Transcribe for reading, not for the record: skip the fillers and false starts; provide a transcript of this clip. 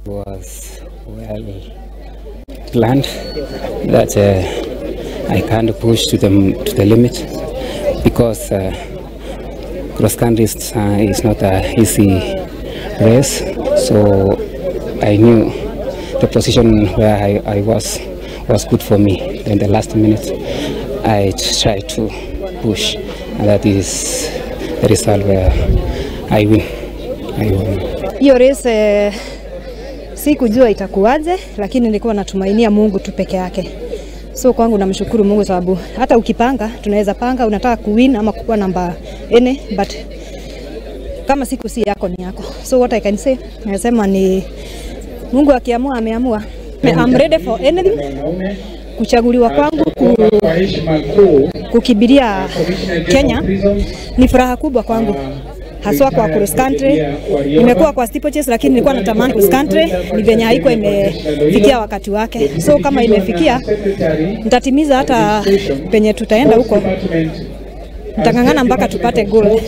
Was well planned that I can't push to the limit because cross country is not a easy race. So I knew the position where I was good for me. Then the last minute I tried to push, and that is the result where I win. I won. Hiyo race sikujua itakuwaje, lakini nilikuwa natumainia Mungu tu peke yake. So kwangu namshukuru Mungu sababu hata ukipanga, tunaweza panga unataka kuwin ama kukuwa namba 4, but kama siku si yako, ni yako. So what I can say, nasema ni Mungu akiamua, ameamua. I'm ready for anything. Kuchaguliwa kwangu kukimbilia Kenya ni furaha kubwa kwangu, haswa kwa cross country. Nimekuwa kwa steeplechase, lakini nilikuwa natamani cross country, ni venye haikuwa imefikia wakati wake. So kama imefikia, nitatimiza hata penye tutaenda huko, nitang'ang'ana mpaka tupate gold.